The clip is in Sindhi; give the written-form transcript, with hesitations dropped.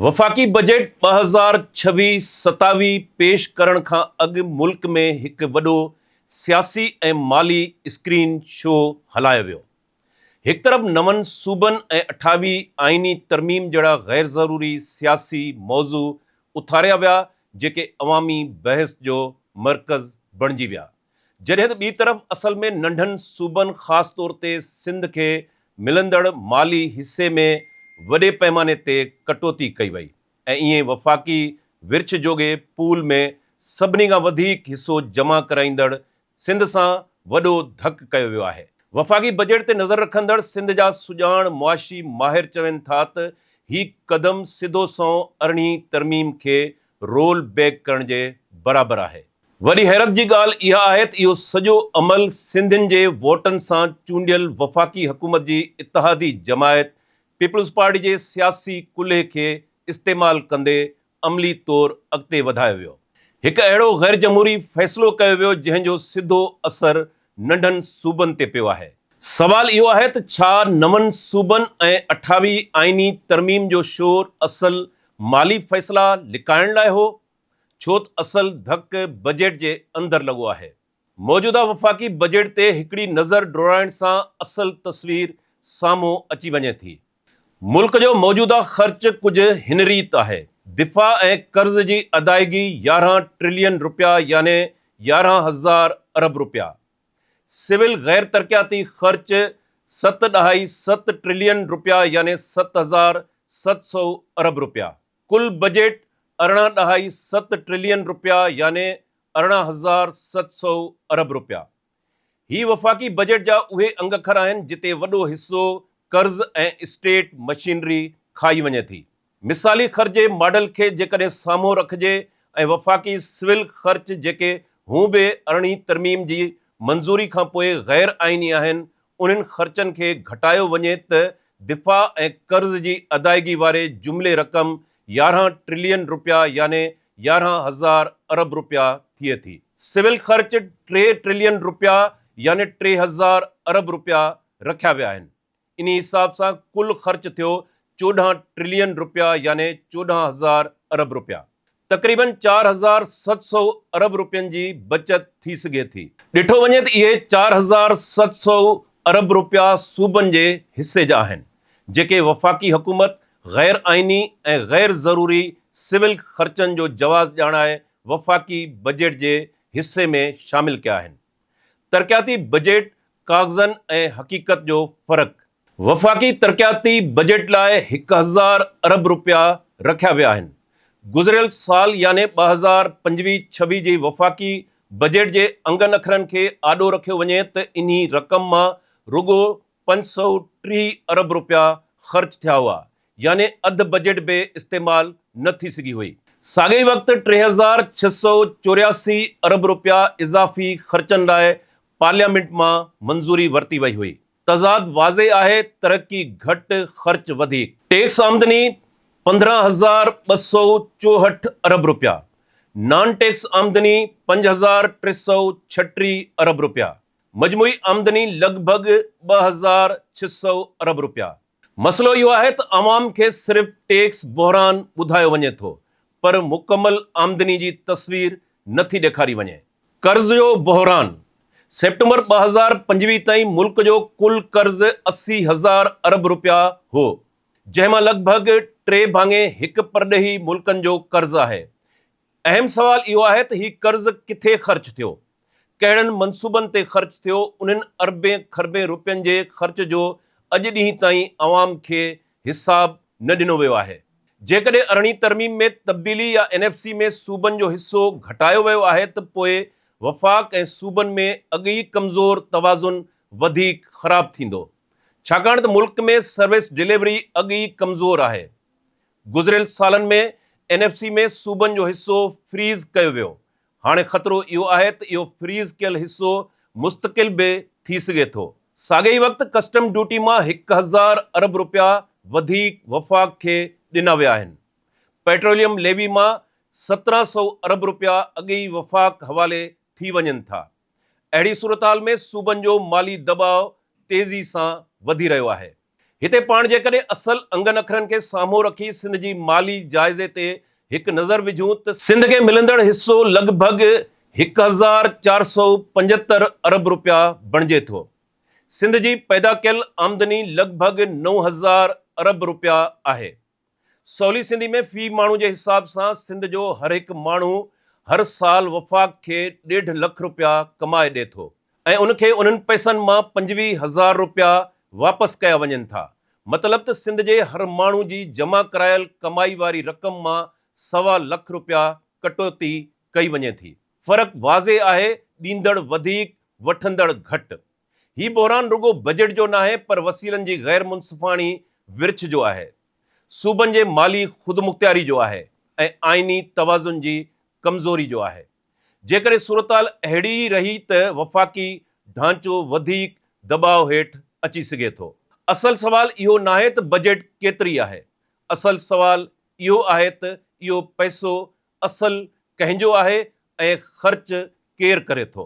وفاقي بجيٽ 2026 27 پيش ڪرڻ کان اڳ ملڪ ۾ هڪ وڏو سياسي ۽ مالي اسڪرين شو هلايو ويو. هڪ طرف نون صوبن ۽ اٺاويهه آئيني ترميم جهڙا غير ضروري سياسي موضوع اٿاريا ويا جيڪي عوامي بحث جو مرڪز بڻجي ويا. جڏهن ته ٻي طرف اصل ۾ ننڍن صوبن خاص طور تي سنڌ کي ملندڙ مالي حصي ۾ وڏي پئماني تي ڪٽوتي ڪئي وئي ۽ ائين وفاقي ورڇ جوڳي پول ۾ سڀني کان وڌيڪ حصو جمع ڪرائيندڙ سنڌ سان وڏو ڌڪ ڪيو ويو آهي. وفاقي بجيٽ تي نظر رکندڙ سنڌ جا سڄاڻ معاشي ماهر چون ٿا ته هي قدم سڌو سنئون ارڙهين ترميم کي رول بيڪ ڪرڻ جي برابر آهي. وڏي حيرت جي ڳالهه اها آهي ته اهو سڄو عمل سنڌين جي ووٽن سان چونڊيل وفاقي حڪومت جي اتحادي جماعت پيپلز پارٽي جي سياسي ڪلهي کي استعمال ڪندي عملي طور اڳتي وڌايو ويو. هڪ اهڙو غير جمهوري فيصلو ڪيو ويو جنهن جو سڌو اثر ننڍن صوبن تي پيو آهي. سوال اهو آهي ته ڇا نون صوبن ۽ اٺاويهه آئيني ترميم جو شور اصل مالي فيصلا لڪائڻ لاء هو؟ ڇو ته اصل ڌڪ بجيٽ جي اندر لڳو آهي. موجوده وفاقي بجيٽ تي هڪڙي نظر ڊوڙائڻ سان اصل تصوير سامهون اچي وڃي ٿي. ملڪ جو موجوده خرچ ڪجهه هن ريت آهي. دفاع ۽ قرض جي ادائيگي 11 ٽرلين رپيا يعني 11 هزار ارب رپيا. سول غير ترقياتي خرچ ست ڏهائي ست ٽرلين رپيا يعني 7700 ارب رپيا. ڪل بجيٽ ارڙهن ڏهائي ست ٽرلين رپيا يعني 18,700 ارب رپيا. هي وفاقي بجيٽ جا اهي انگ اکر آهن جتي وڏو حصو قرض ۽ اسٽيٽ مشينري کائي وڃي ٿي. مثالي خرچ جي ماڊل کي جيڪڏهن سامهون رکجي ۽ وفاقي سول خرچ جيڪي هون به ارڙهين ترميم جي منظوري کانپوء غير آئيني آهن انهن خرچن کي گهٽايو وڃي ته دفاع ۽ قرض جي ادائيگي واري جملي رقم 11 ٽرلين رپيا يعني 11 هزار ارب رپيا ٿئي ٿي. سول خرچ 3 ٽرلين رپيا يعني 3000 ارب رپيا رکيا ويا آهن. انهي حساب سان ڪل خرچ ٿيو 14 ٽرلين رپيا يعني 14 هزار ارب رپيا. تقريبن 4700 ارب رپين جي بچت ٿي سگهي ٿي. ڏٺو وڃي ته اهي 4700 ارب رپيا صوبن جي حصي جا آهن، جيڪي وفاقي حڪومت غير آئيني ۽ غير ضروري سول خرچن جو جواز ڄاڻائي وفاقي بجيٽ جي حصي ۾ شامل ڪيا آهن. ترقياتي بجيٽ ڪاغذن ۽ حقيقت جو فرق. وفاقي ترقياتي بجيٽ لاء 1000 ارب رپيا رکيا ويا آهن. گذريل سال يعني 2025 26 جي وفاقي بجيٽ جي انگن اکرن کي آڏو رکيو وڃي ته انهي رقم مان رڳو 530 ارب رپيا خرچ ٿيا هئا يعني اڌ بجيٽ به استعمال نه ٿي سگهي هئي. ساڳئي وقت 3684 ارب رپيا اضافي خرچن لاء پارليامينٽ مان منظوري ورتي وئي هئي. تضاد واضح آهي، ترقي گهٽ، خرچ وڌيڪ. ٽيڪس آمدني 15,264 ارب رپيا، نان ٽيڪس آمدني 5,336 ارب رپيا، مجموعي آمدني لڳ ڀڳ 2,600 ارب رپيا. مسئلو اهو آهي ته عوام کي صرف ٽيڪس بحران ٻڌايو وڃي ٿو پر مڪمل آمدني جي تصوير نٿي ڏيکاري وڃي. قرض جو بحران، سيپٽمبر 2025 تائين ملڪ جو ڪل قرض 80 هزار ارب رپيا هو، جنهن مان لڳ ڀڳ ٽي ڀاڱي هڪ پرڏيهي ملڪن جو قرض آهي. اهم سوال اهو آهي ته هي قرض ڪٿي خرچ ٿيو؟ ڪهڙن منصوبن تي خرچ ٿيو؟ انهن اربين کربين رپين جي خرچ جو اڄ ڏينهن تائين عوام کي حساب نه ڏنو ويو آهي. جيڪڏهن ارڙهين ترميم ۾ تبديلي يا اين ايف سي ۾ صوبن جو حصو گهٽايو ويو آهي ته پوء وفاق ۽ صوبن ۾ اڳ ئي ڪمزور توازن وڌيڪ خراب ٿيندو. ڇاڪاڻ ته ملڪ ۾ سروس ڊليوري اڳ ئي ڪمزور آهي. گذريل سالن ۾ اين ايف سي ۾ صوبن جو حصو فريز ڪيو ويو هاڻي خطرو اهو آهي ته اهو فريز ڪيل حصو مستقل به ٿي سگهي ٿو. ساڳئي ئي وقت ڪسٽم ڊيوٽي مان 1000 ارب رپيا وڌيڪ وفاق کي ڏنا ويا آهن. پيٽروليم ليوي مان 17 سئو ارب رپيا اڳ ئي وفاق حوالي ٿي وڃن ٿا. اهڙي صورتحال ۾ صوبن جو مالي دٻاء تيزي سان وڌي رهيو آهي. هتي پاڻ جيڪڏهن اصل انگن اکرن کي سامهون رکي سنڌ جي مالي جائزي تي هڪ نظر وجهون ته سنڌ کي ملندڙ حصو لڳ ڀڳ 1475 ارب رپيا بڻجي ٿو. سنڌ جي پيدا ڪيل آمدني لڳ ڀڳ 9000 ارب رپيا آهي. سولي سنڌي ۾ في ماڻهو جي حساب سان سنڌ جو هر هڪ ماڻهو هر سال وفاق کي ڏيڍ لک رپيا ڪمائي ڏي ٿو ۽ ان کي انهن پئسن مان 25 هزار رپيا واپس ڪيا وڃن ٿا. مطلب ته سنڌ جي هر ماڻهو جي جمع ڪرايل ڪمائي واري رقم مان سوا لک رپيا ڪٽوتي ڪئي وڃي ٿي. فرق واضح آهي ڏيندڙ وڌيڪ وٺندڙ گهٽ. هي بحران رڳو بجيٽ جو ناهي پر وسيلن جي غير منصفاڻي ورڇ جو آهي، صوبن جي مالي خودمختياري جو آهي ۽ آئيني توازن جي ڪمزوري جو آهي. جيڪڏهن صورتحال اهڙي ئي رهي ته وفاقي ڍانچو وڌيڪ دٻاء هيٺ اچي سگهي ٿو. اصل سوال اهو ناهي ته بجيٽ ڪيتري آهي، اصل سوال اهو آهي ته اهو پئسو اصل ڪنهن جو آهي ۽ خرچ ڪير ڪري ٿو.